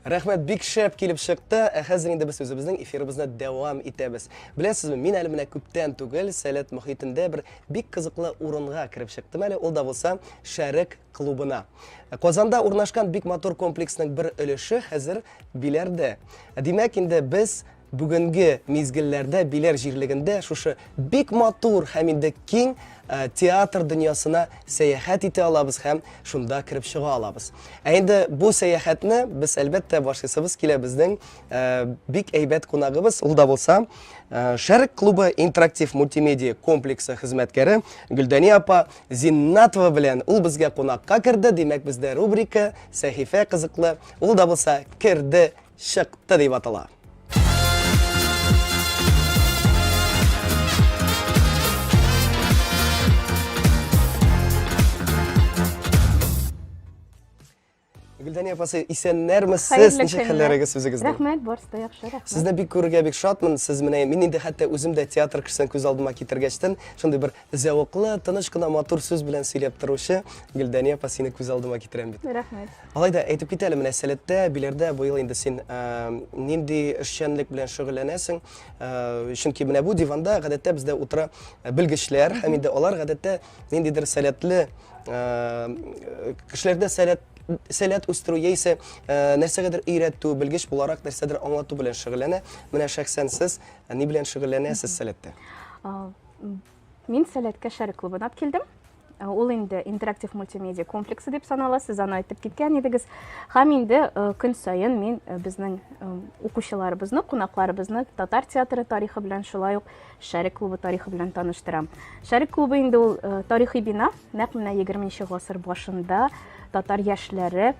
Speaker 4: Рәхмәт, бик шәп килеп чыкты. Ә хәзер инде без үзебезнең эфирыбызны дәвам итәбез. Беләсезме, мин әле менә күптән түгел Сәләт мохитендә бер бик кызыклы урынга кереп чыктым әле, ул да булса Шәрык клубына. Казанда урнашкан бик матур комплексның бер өлеше хәзер Биләрдә. Димәк, инде без Бүгенге мизгелләрдә Биләр җирлегендә шушы бик матур һәм инде киң э, театр дөньясына сәяхәт итә алабыз һәм шунда кереп чыга алабыз. Ә инде бу сәяхәтне без әлбәттә башлыйсыбыз килә безнең э, бик әйбәт кунагыбыз, ул да булса э, Шәрык клубы интерактив мультимедиа комплексы хезмәткәре Гөлдәния апа Зиннатова белән. Ул безгә кунакка керде, димәк бездә рубрика сәхифә кызыклы, ул да булса керде чыкты дип атала. Гөлдәния апасы, исәннәрмесез? Ничек хәлләрегез үзегезнең?
Speaker 9: Рәхмәт, барысы да яхшы, рәхмәт.
Speaker 4: Сезне бик күрергә бик шатмын. Сез менә мин инде хәтта үзем дә театр кешесен күз алдыма китергәчтен, шундый бер зәвыклы, тыныч кына матур сүз белән сөйләп торучы Гөлдәния апа сине күз алдыма китерәм бит.
Speaker 9: Рәхмәт.
Speaker 4: Алай да әйтеп кит әле, менә Сәләттә, Биләрдә быел инде син нинди эшчәнлек белән шөгыльләнәсең? Чөнки менә бу диванда гадәттә бездә утыра белгечләр һәм инде алар гадәттә ниндидер сәләтле кешеләрдә сәләт сәләт үстерү яисә нәрсәгәдер өйрәтү, белгеч буларак нәрсәдер аңлату белән шөгыльләнә. Менә шәхсән сез ни белән шөгыльләнәсез Сәләттә?
Speaker 9: Мин Сәләткә Шәрык клубына алып килдем. Э, ул инде интерактив мультимедиа комплексы дип санала, сез аны әйтеп киткән идегез. Һәм инде э, көн саен мин э, безнең укучыларыбызны, кунакларыбызны татар театры тарихы белән, шулай ук Шәрык клубы тарихы белән таныштырам. Шәрык клубы инде ул тарихи бина, нәкъ менә 20 гасыр башында татар яшьләре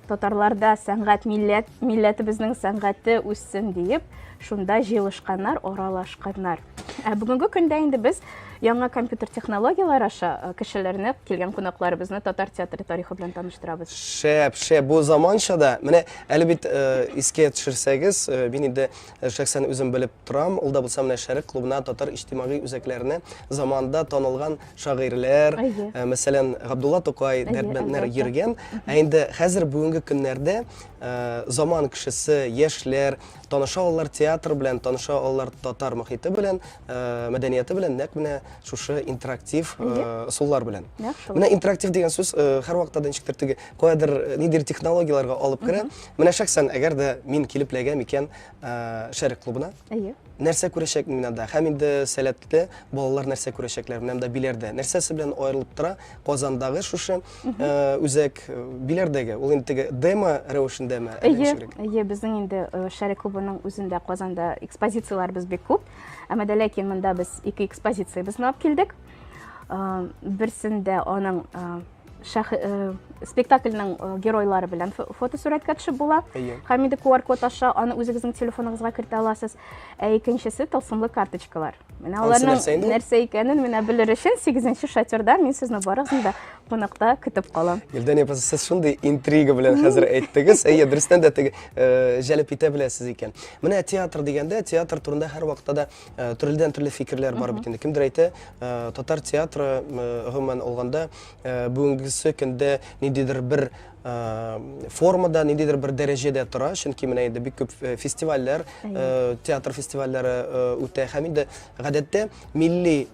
Speaker 9: татарларда сәнгать милләт, милләтебезнең сәнгате үссен диеп, шунда җыелышканнар, аралашканнар. Ә бүгенге көндә инде без яңа компьютер технологияләр аша э, кешеләрне, килгән кунакларыбызны татар театры тарихы белән таныштырабыз.
Speaker 4: Шәп, шәп, бу заманча да. Менә әле бит э, искә төшерсәгез, э, мин инде шәхсән үзем белеп торам, ул да булса менә Шәрык клубына, татар иҗтимагый үзәкләренә заманында танылган шагыйрьләр, мәсәлән, Габдулла Тукай, Дәрдмәндләр йөргән. Ә инде хәзер бүгенге көннәрдә заман кешесе, яшьләр таныша алалар театр белән, таныша алалар татар мохите белән, мәдәнияте белән нәкъ менә шушы интерактив ысуллар белән. Менә интерактив дигән сүз һәрвакытта да ничектер теге каядыр ниндидер технологияләргә алып керә. Менә шәхсән әгәр дә мин килеп эләгәм икән Шәрык клубына, Нәрсә күрәчәкмен мин анда? Һәм инде сәләтле балалар нәрсә күрәчәкләр? Менә монда Биләрдә. Нәрсәсе белән аерылып тора Казандагы шушы э, үзәк э, Биләрдәге? Ул инде теге демо рәвешендәме?
Speaker 9: Әйе, әйе, безнең инде э, Шәрык клубының үзендә Казанда экспозицияләребез бик күп. Әмма дә ләкин монда без ике экспозициябезне алып килдек. Берсендә аның шәх, э, спектакльнең э, геройлары белән фотосурәткә төшеп була. Һәм инде QR код аша аны үзегезнең телефоныгызга кертә аласыз. Ә икенчесе тылсымлы карточкалар. Менә аларның нәрсә икәнен менә белер өчен 8 шатерда мин сезне барыгызны да кунакта көтеп калам.
Speaker 4: Гөлдәния апа, сез шундый интрига белән хәзер әйттегез. Әйе, дөрестән дә теге э, җәлеп итә беләсез икән. Менә театр дигәндә, театр турында һәрвакытта да э, төрледән-төрле фикерләр бар бит инде. Кемдер әйтә, э, татар театры гомумән алганда бүгенгесе көндә ниндидер бер формада, ниндидер бер дәрәҗәдә тора, чөнки менә инде бик күп фестивальләр, театр фестивальләре үтә һәм инде гадәттә милли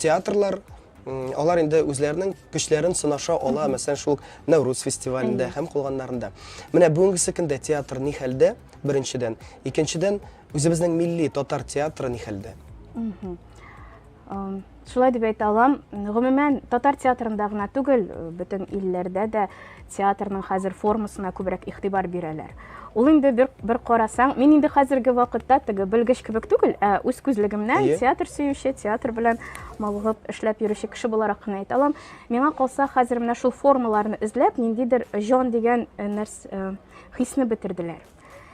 Speaker 4: театрлар алар инде үзләренең көчләрен сынаша ала, мәсәлән, шул ук Нәүрүз фестивалендә һәм калганнарында. Менә бүгенгесе көндә театр ни хәлдә, беренчедән. Икенчедән, үзебезнең милли татар театры ни хәлдә?
Speaker 9: Шулай дип әйтә алам. Гомумән, татар театрында гына түгел, бөтен илләрдә дә театрның хәзер формасына күбрәк игътибар бирәләр. Ул инде бер, бер карасаң, мин инде хәзерге вакытта теге белгеч кебек түгел, ә үз күзлегемнән театр сөюче, театр белән мавыгып эшләп йөрүче кеше буларак кына әйтә алам. Миңа калса, хәзер менә шул формаларны эзләп, ниндидер җан дигән э, нәрс, э, хисне бетерделәр.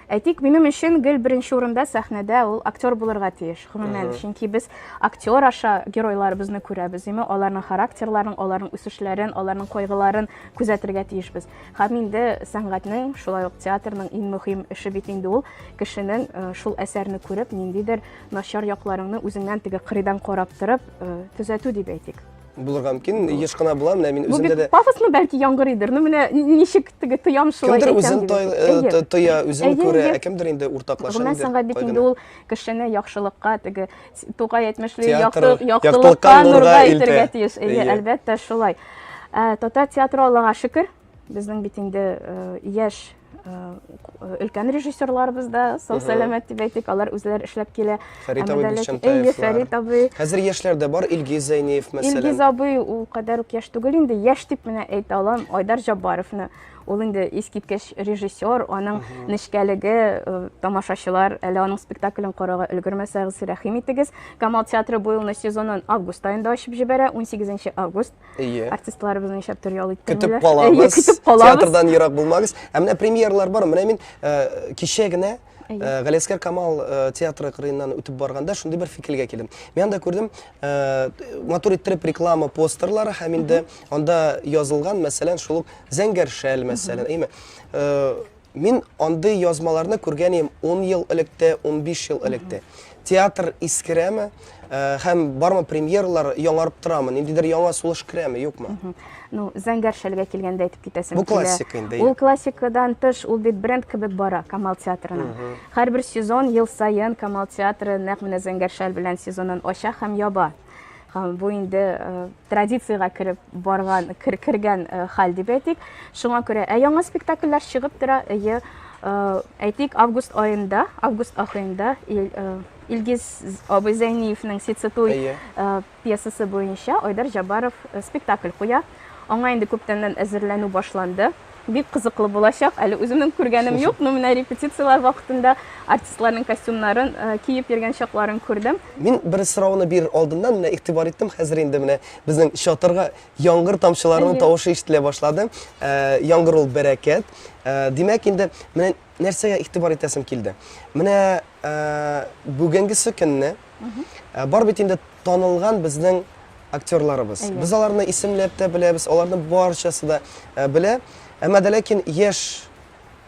Speaker 9: Әйтик, минем өчен гел беренче урында сәхнәдә ул актер булырга тиеш, гомумән, чөнки без актер аша геройларыбызны күрәбез, димме, аларның характерларын, аларның үсешләрен, аларның кайгыларын күзәтергә тиешбез. Һәм инде сәнгатьнең, шулай ук театрның иң мөһим эше бит инде ул кешенең э, шул әсәрне күреп, ниндидер начар якларыңны үзеңнән теге кырыйдан карап торып, э, төзәтү дип әйтик.
Speaker 4: Булырга мөмкин, еш кына була, менә мин үземдә дә.
Speaker 9: Пафосно бәлки яңгырыйдыр, ну менә ничек теге тоям шулай.
Speaker 4: Кемдер үзен э, тоя, үзен күрә, ә кемдер инде уртаклаша
Speaker 9: инде. Гомумән сәнгать бит инде ул кешене яхшылыкка, теге Тукай әйтмешли, яктылыкка, нурга илтергә тиеш. Әйе, әлбәттә, шулай. Э, татар театры Аллага шөкер, безнең бит инде э, яшь э, өлкән режиссерларыбыз да сау сәламәт дип әйтик, алар үзләре эшләп килә.
Speaker 4: Фәрит абый Бикчәнтаев.
Speaker 9: Әйе, Фәрит абый.
Speaker 4: Хәзер яшьләр дә бар, Илгиз Зәйниев мәсәлән.
Speaker 9: Илгиз абый ул кадәр үк яшь түгел инде, яшь дип менә әйтә алам Айдар Җаббаровны. Ул инде искиткеч режиссер, аның нечкәлеге, э, тамашачылар әле аның спектаклен карарга өлгермәсәгез, рәхим итегез. Камал театры бу елны сезонын август аенда ачып җибәрә, 18 август.
Speaker 4: Әйе.
Speaker 9: Артистларыбызны нишләптер ял иттермиләр.
Speaker 4: Көтеп калабыз. Көтеп калабыз. Театрдан ерак булмагыз. Ә менә премьералар бар. Менә мин э, кичә генә э, Галиәсгар Камал э, театры кырыеннан үтеп барганда шундый бер фикергә килдем. Мин анда күрдем, матур иттереп реклама постерлары һәм инде анда язылган, мәсәлән, шул ук Зәңгәр шәл, мәсәлән, әйме? Мин андый язмаларны күргән идем 10 ел элек тә, 15 ел элек тә. Театр искерәме? Һәм бармы премьералар яңарып торамы? Ниндидер яңа сулыш керәме, юкмы?
Speaker 9: Ну, Зәңгәр шәлгә килгәндә әйтеп китәсем
Speaker 4: Бу классика инде.
Speaker 9: Ул классикадан тыш, ул бит бренд кебек бара Камал театрының. Һәрбер сезон ел саен Камал театры нәкъ менә Зәңгәр шәл белән сезонын ача һәм яба. Һәм бу инде традициягә кереп барган, кер, кергән хәл дип әйтик. Шуңа күрә ә яңа спектакльләр чыгып тора. Әйе, әйтик, август аенда, август ахырында Илгиз абый Зәйниевның Сицетуй пьесасы буенча Айдар Җаббаров спектакль куя. Аңа инде күптәннән әзерләнү башланды. Бик кызыклы булачак. Әле үземнең күргәнем юк, но менә репетицияләр вакытында артистларның костюмнарын э, киеп йөргән чакларын күрдем.
Speaker 4: Мин бер сорауны бирер алдыннан менә игътибар иттем, хәзер инде менә безнең чатырга яңгыр тамчыларының тавышы ишетелә башлады. Э, яңгыр ул бәрәкәт. Э, димәк, инде менә нәрсәгә игътибар итәсем килде. Менә бүгенгесе көнне бар бит инде танылган безнең актерларыбыз. Без аларны исемләп тә беләбез, аларны барчасы да э, белә. Әмма дә ләкин яшь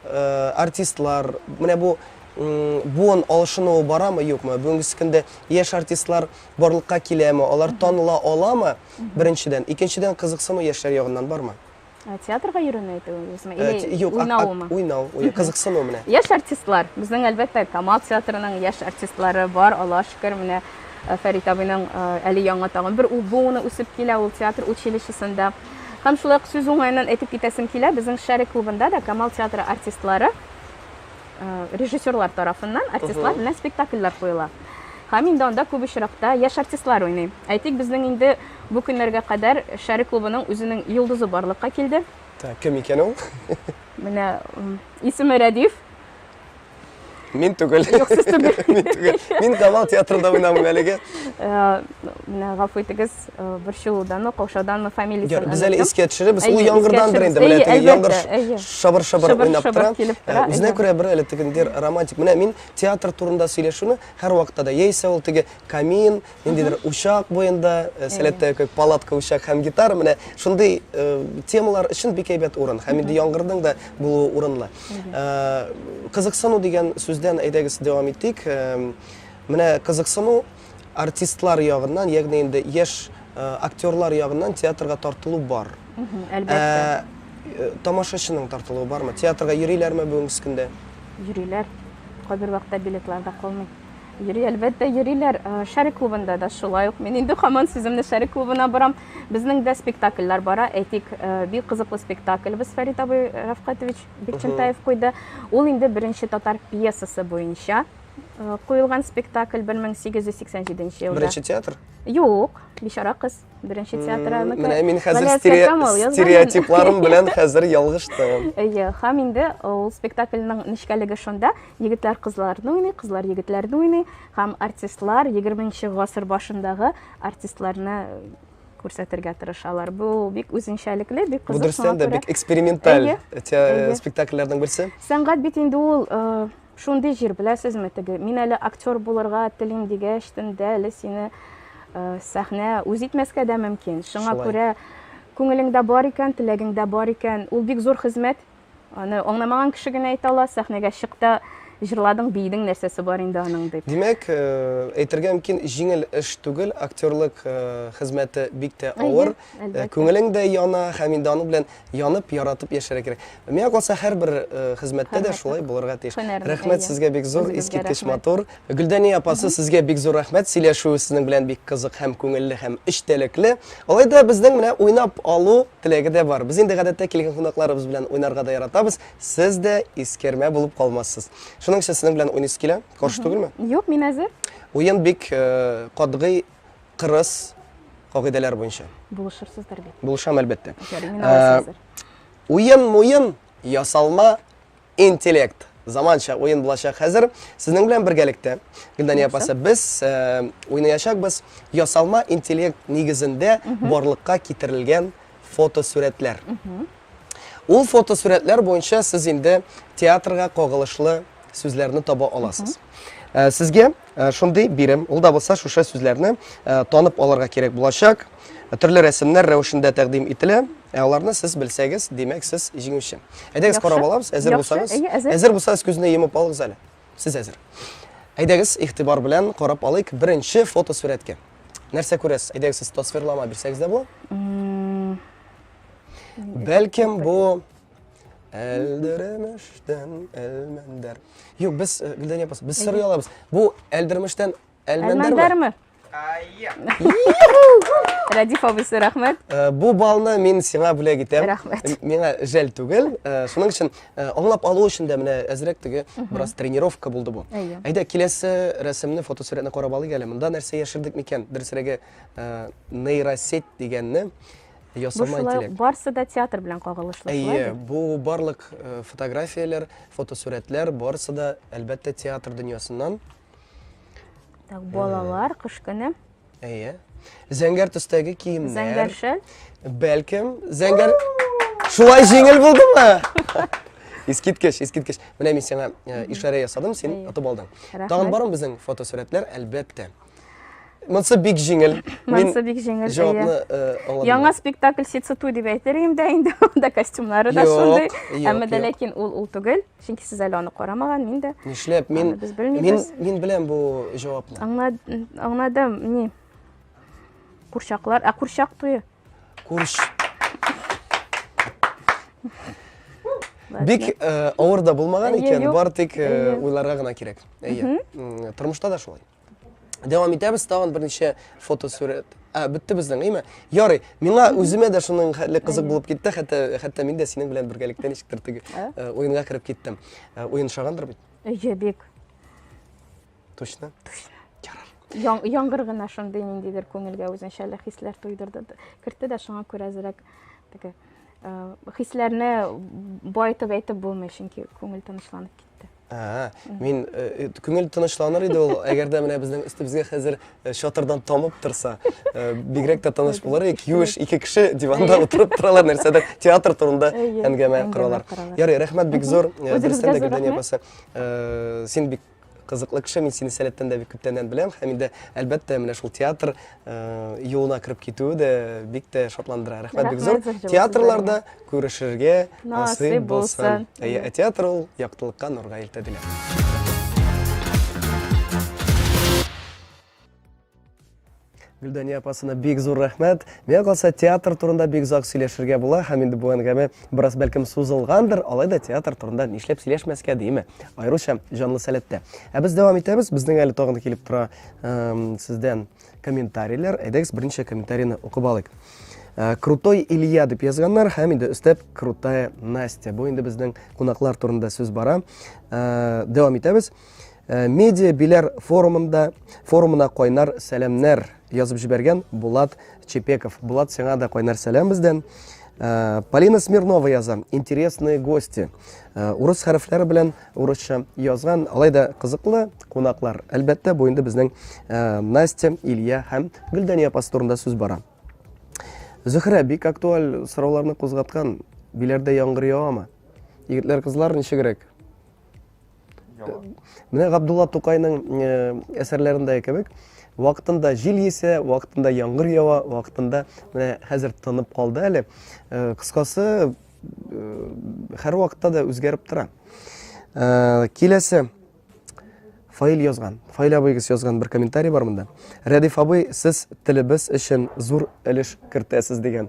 Speaker 4: э, артистлар, менә бу буын алышынуы барамы, юкмы? Бүгенге көндә яшь артистлар барлыкка киләме, алар таныла аламы? Беренчедән. Икенчедән, кызыксыну яшьләр ягыннан бармы?
Speaker 9: Ә, театрга йөрүне әйтүегезме? Э, Или
Speaker 4: юк,
Speaker 9: уйнавымы?
Speaker 4: Уйнау, кызыксыну менә.
Speaker 9: Яшь артистлар. Безнең әлбәттә Камал театрының яшь артистлары бар, Аллаһ шөкер, менә э, Фәрит абыйның э, әле яңа тагын бер буыны үсеп килә ул театр училищесында. Һәм шулай ук сүз уңаеннан әйтеп китәсем килә, безнең Шәре клубында да Камал театры артистлары режиссерлар тарафыннан артистлар белән спектакльләр куела. Һәм инде анда күп очракта яшь артистлар уйный. Әйтик, безнең инде бу көннәргә кадәр Шәре клубының үзенең йолдызы барлыкка килде.
Speaker 4: Так, кем икән ул?
Speaker 9: Менә исеме Рәдиф.
Speaker 4: Мин түгел.
Speaker 9: Юк, сез түгел.
Speaker 4: Мин түгел. Мин Камал театрында уйнамыйм әлегә.
Speaker 9: Э, менә гафу итегез, э, борчылуданмы, каушауданмы фамилиясен
Speaker 4: Без әле искә төшерәбез. Ул яңгырдандыр инде. Менә теге яңгыр шабыр-шабыр уйнап тора. Э, үзенә күрә бер әле тегендер романтик. Менә мин театр турында сөйләшүне һәрвакытта да яисә ул теге камин, ниндидер учак буенда, сәләттә кебек палатка, учак һәм гитара, менә шундый темалар өчен бик әйбәт урын. Һәм инде яңгырның да булуы урынлы. Кызыксыну дигән сүздән әйдәгез дәвам итик. Менә кызыксыну артистлар ягыннан, ягъни инде яшь актерлар ягыннан театрга тартылу бар.
Speaker 9: Әлбәттә.
Speaker 4: Тамашачының тартылуы бармы? Театрга йөриләрме бүгенге көндә?
Speaker 9: Йөриләр. Кайбер вакытта билетлар да калмый. Йөри, әлбәттә, йөриләр. Э, Шәрык клубында да шулай ук. Мин инде һаман сүземне Шәрык клубына борам. Безнең дә спектакльләр бара. Әйтик, э, бик кызыклы спектакльбез Фәрит абый Рафкатович Бикчәнтаев куйды. Ул инде беренче татар пьесасы буенча э, куелган спектакль 1887 елда.
Speaker 4: Беренче театр?
Speaker 9: Юк, Бичара кыз. Беренче театр аныкы.
Speaker 4: Менә мин хәзер стереотипларым белән хәзер ялгыштым.
Speaker 9: Әйе, һәм инде ул спектакльнең нечкәлеге шунда, егетләр кызларны уйный, кызлар егетләрне уйный, һәм артистлар 20 гасыр башындагы артистларны күрсәтергә тырышалар. Бу бик үзенчәлекле, бик кызык.
Speaker 4: Бу дөрестән дә бик эксперименталь спектакльләрнең берсе.
Speaker 9: Сәнгать бит инде ул э, Шундый җир, беләсезме, теге, мин әле актер булырга телим дигәч, дә әле сине э, сәхнә үз итмәскә дә мөмкин. Шуңа күрә күңелеңдә бар икән, теләгеңдә бар икән, ул бик зур хезмәт. Аны аңламаган кеше генә әйтә ала, сәхнәгә чык та җырладың, биедең, нәрсәсе бар инде аның дип.
Speaker 4: Димәк, э, әйтергә мөмкин, җиңел эш түгел, актерлык э, хезмәте бик тә авыр. Күңелең дә яна һәм инде аның белән янып, яратып яшәргә кирәк. Миңа калса, һәрбер э, хезмәттә дә шулай булырга тиеш. Рәхмәт сезгә бик зур, искиткеч матур. Гөлдәния апасы, сезгә бик зур рәхмәт. Сөйләшү сезнең белән бик кызык һәм күңелле һәм эчтәлекле. Алай да безнең менә уйнап алу теләге дә бар. Без инде гадәттә килгән кунакларыбыз белән уйнарга да яратабыз. Сез дә искәрмә булып калмассыз. Шуның өчен сезнең белән уйныйсы килә. Каршы түгелме?
Speaker 9: Юк, мин әзер.
Speaker 4: Уен бик э, катгый кырыс кагыйдәләр буенча.
Speaker 9: Булышырсыздыр бит.
Speaker 4: Булышам, әлбәттә. Э, уен-муен ясалма интеллект. Заманча уен булачак хәзер. Сезнең белән бергәлектә, Гөлдания апасы, без э, уйнаячакбыз ясалма интеллект нигезендә барлыкка китерелгән фотосурәтләр. Ул фотосурәтләр буенча сез инде театрга кагылышлы сүзләрне таба аласыз. Э, сезгә э, шундый бирем, ул да булса шушы сүзләрне э, танып алырга кирәк булачак. Төрле рәсемнәр рәвешендә тәкъдим ителә. Ә аларны сез белсәгез, димәк, сез җиңүче. Әйдәгез карап алабыз, әзер булсагыз. Әзер булсагыз, күзне йомып алыгыз әле. Сез әзер. Әйдәгез, игътибар белән карап алыйк беренче фотосурәткә. Нәрсә күрәсез? Әйдәгез, сез тасвирлама бирсәгез дә була. Бәлкем бу Әлдеремештән Әлмәндәр. Юк, без э, Гөлдәния апасы, без сорый алабыз. Бу Әлдеремештән Әлмәндәрме?
Speaker 9: Әлмәндәрме? Рәдиф абыйсы, рәхмәт.
Speaker 4: Э, бу балны мин сиңа бүләк итәм.
Speaker 9: Рәхмәт.
Speaker 4: Миңа жәл түгел. Э, шуның өчен аңлап алу өчен дә менә әзрәк теге бераз тренировка булды бу. Әйдә, киләсе рәсемне, фотосурәтне карап алыйк әле. Монда нәрсә яшердек микән? Дөресрәге, нейросеть дигәнне. Ясалма
Speaker 9: Бу шулай
Speaker 4: интеллект.
Speaker 9: Барсы да театр белән кагылышлы, шулай
Speaker 4: Әйе,
Speaker 9: бит?
Speaker 4: бу барлык э, фотографияләр, фотосурәтләр барысы да, әлбәттә, театр дөньясыннан.
Speaker 9: Так, балалар, кыш көне.
Speaker 4: Әйе. Зәңгәр төстәге киемнәр.
Speaker 9: Зәңгәр шәл.
Speaker 4: Бәлкем, зәңгәр Шулай җиңел булдымы? Искиткеч, искиткеч. Менә мин сиңа э, ишарә ясадым, син отып алдың.
Speaker 9: Рәхмәт.
Speaker 4: Тагын бармы безнең фотосурәтләр? Әлбәттә. Монсы бик җиңел.
Speaker 9: Монсы бик җиңел.
Speaker 4: Җавапны э, аңладым.
Speaker 9: Яңа спектакль Сициту дип әйтер идем дә инде, анда костюмнары да шундый. Әмма дә ләкин ул ул түгел, чөнки сез әле аны карамаган, мин дә.
Speaker 4: Нишләп? Мин
Speaker 9: без белмибез.
Speaker 4: Мин мин беләм бу җавапны.
Speaker 9: Аңладым, ни? Курчаклар, ә курчак туе.
Speaker 4: Курч. Бик э, авыр да булмаган икән, бар тик э, уйларга гына кирәк. Әйе. Тормышта да шулай. Дәвам итәбез, тагын берничә фотосурәт. Ә, бетте безнең, әйме? Ярый, миңа үземә дә шуның хәтле кызык булып китте, хәтта хәтта мин дә синең белән бергәлектә ничектер теге э, уенга кереп киттем. Э, уен ошагандыр бит?
Speaker 9: Әйе, бик.
Speaker 4: Точно?
Speaker 9: Точно. Ярар. Яңгыр гына шундый ниндидер күңелгә үзенчәле хисләр тойдырды. Кертте дә шуңа күрә әзрәк теге э, хисләрне баетып әйтеп булмый, чөнки күңел тынычланып китте.
Speaker 4: Ә, мин э, күңел тынычланыр иде ул, әгәр дә менә безнең өстебезгә хәзер чатырдан тамып торса, бигрәк тә тыныч булыр идек. Юеш ике кеше диванда утырып торалар, нәрсәдер театр турында әңгәмә коралар. Ярый, рәхмәт бик зур. Дөрестән дә Гөлдания апасы, син бик кызыклы кеше, мин сине сәләттән дә бик күптәннән беләм һәм инде әлбәттә менә шул театр юлына кереп китүе дә бик тә шатландыра. Рәхмәт бик зур. Театрларда күрешергә насыйп булсын. Әйе, ә театр ул яктылыкка, нурга илтә диләр. Гөлдания апасына бик зур рәхмәт. Миңа калса, театр турында бик озак сөйләшергә була һәм инде бу әңгәмә бераз бәлкем сузылгандыр, алай да театр турында нишләп сөйләшмәскә димме? Аеруча җанлы сәләттә. Ә без дәвам итәбез. Безнең әле тагын килеп тора сездән комментарийлар. Әйдәгез, берничә комментарийны укып алыйк. Крутой Илья дип язганнар һәм инде өстәп Крутая Настя. Бу инде безнең кунаклар турында сүз бара. Дәвам итәбез. Медиа Биләр форумында форумына кайнар сәламнәр язып җибәргән Булат Чепеков. Булат, сиңа да кайнар сәлам бездән. Полина Смирнова яза. Интересные гости. Урыс хәрефләре белән урысча язган. Алай да кызыклы кунаклар. Әлбәттә, бу инде безнең Настя, Илья һәм Гөлдания апасы турында сүз бара. Зөһрә бик актуаль сорауларны кузгаткан. Биләрдә яңгыр явамы? Егетләр, кызлар ничегрәк? Менә Габдулла Тукайның э, әсәрләрендәге кебек, вакытында җил исә, вакытында яңгыр ява, вакытында менә хәзер тынып калды әле. Э, кыскасы, э, һәр вакытта да үзгәреп тора. Киләсе Фаил язган. Фаил абыегыз язган бер комментарий бар монда. Рәдиф абый, сез телебез өчен зур өлеш кертәсез дигән.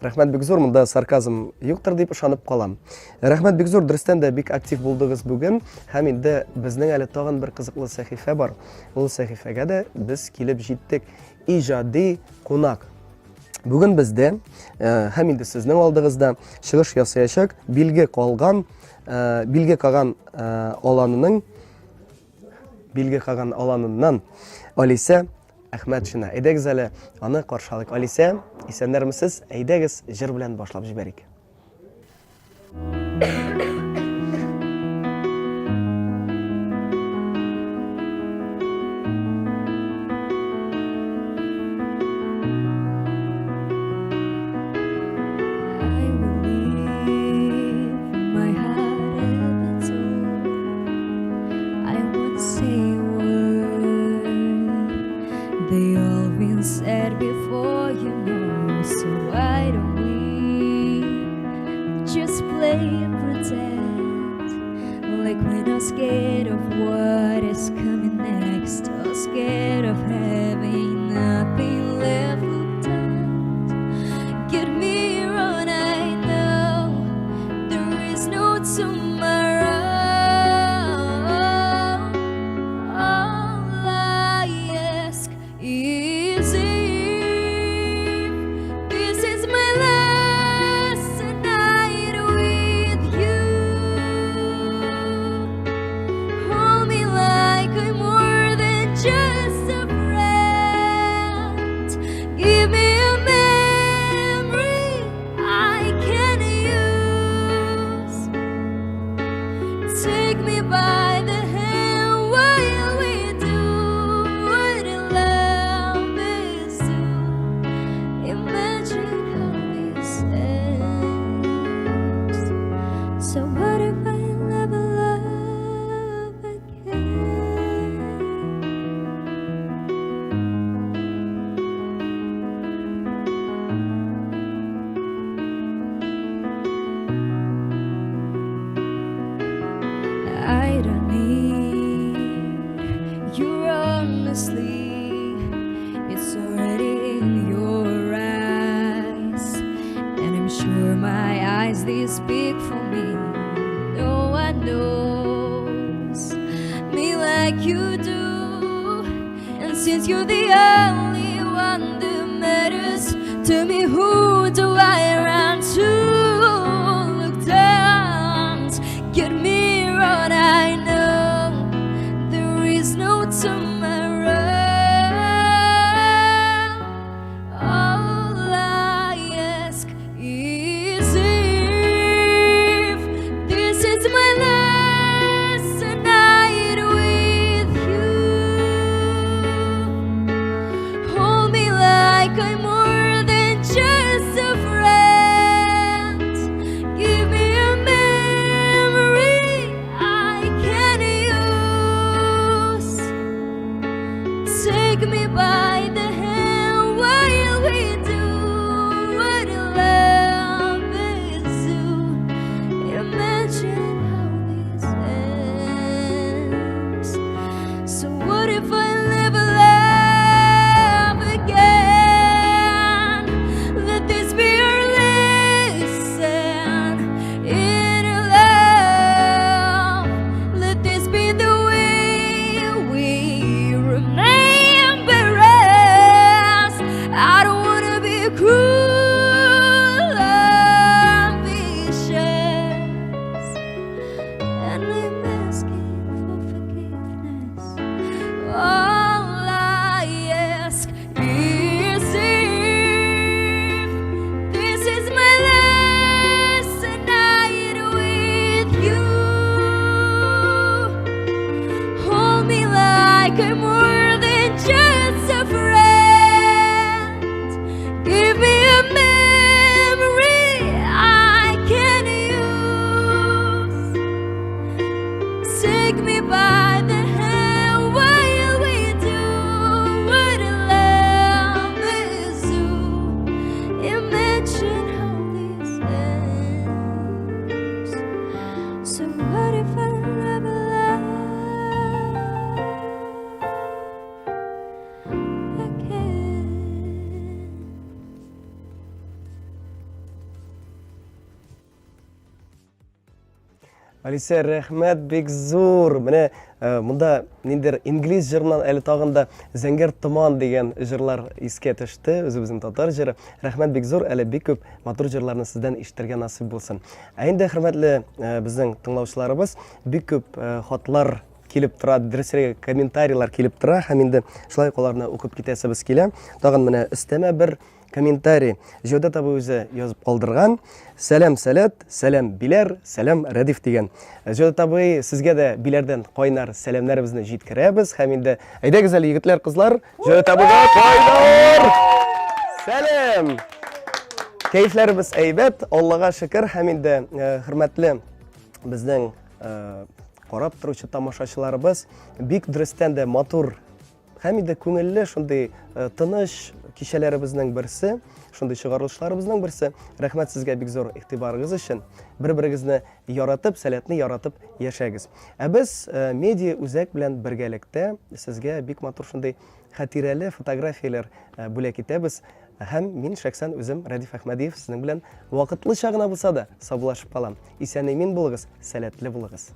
Speaker 4: Рәхмәт бик зур, монда сарказм юктыр дип ышанып калам. Рәхмәт бик зур, дөрестән дә бик актив булдыгыз бүген. Һәм инде безнең әле тагын бер кызыклы сәхифә бар. Ул сәхифәгә дә без килеп җиттек. Иҗади кунак. Бүген бездә э, һәм инде сезнең алдыгызда чыгыш ясаячак билге калган, э, билге каган э, аланының билге каган аланыннан Алисә Әхмәтшина. Әйдәгез әле аны каршы алыйк. Алисә, исәннәрмесез? Әйдәгез, җыр белән башлап җибәрик.
Speaker 14: They all been said before, you know. So why don't we just play and pretend like we're not scared of what is coming next, or scared of having nothing left? Look down, get me wrong, I know there is no tomorrow. All I ask is if this is my last night with you. Hold me like I'm more than just a friend. Give me a memory I can use. Take me by the hand while we do what love is do. Imagine how this ends. So what if I never love again? I don't need your honestly. It's already in your eyes, and I'm sure my eyes they speak for me. No one knows me like you do, and since you're the only one that matters to me, who do I run to? Look down, get me wrong. I know there is no tomorrow. All I ask is if this is my last
Speaker 4: Алисә, рәхмәт бик зур. Менә э, монда ниндидер инглиз җырыннан әле тагын да Зәңгәр томан дигән җырлар искә төште, үзебезнең татар җыры. Рәхмәт бик зур, әле бик күп матур җырларны сездән ишетергә насыйп булсын. Ә инде хөрмәтле э, безнең тыңлаучыларыбыз, бик күп э, хатлар килеп тора, дөресрәге комментарийлар килеп тора һәм инде шулай ук аларны укып китәсебез килә. Тагын менә өстәмә бер Комментарий. Җәүдәт абый үзе язып калдырган. Сәлам, Сәләт, сәлам, Биләр, сәлам, Рәдиф дигән. Җәүдәт абый, сезгә дә Биләрдән кайнар сәламнәребезне җиткерәбез һәм инде әйдәгез әле, егетләр, кызлар, Җәүдәт абыйга кайнар сәлам! Кәефләребез әйбәт, Аллага шөкер һәм инде э, хөрмәтле безнең э, карап торучы тамашачыларыбыз бик дөрестән дә матур Һәм инде күңелле шундый э, тыныч кичәләребезнең берсе, шундый чыгарылышларыбызның берсе. Рәхмәт сезгә бик зур игътибарыгыз өчен. Бер-берегезне яратып, сәләтне яратып яшәгез. Ә без э, медиа үзәк белән бергәлектә сезгә бик матур шундый хатирәле фотографияләр э, бүләк итәбез. Һәм мин шәхсән үзем Рәдиф Әхмәдиев сезнең белән вакытлыча гына булса да саубуллашып калам. Исән-имин булыгыз, сәләтле булыгыз.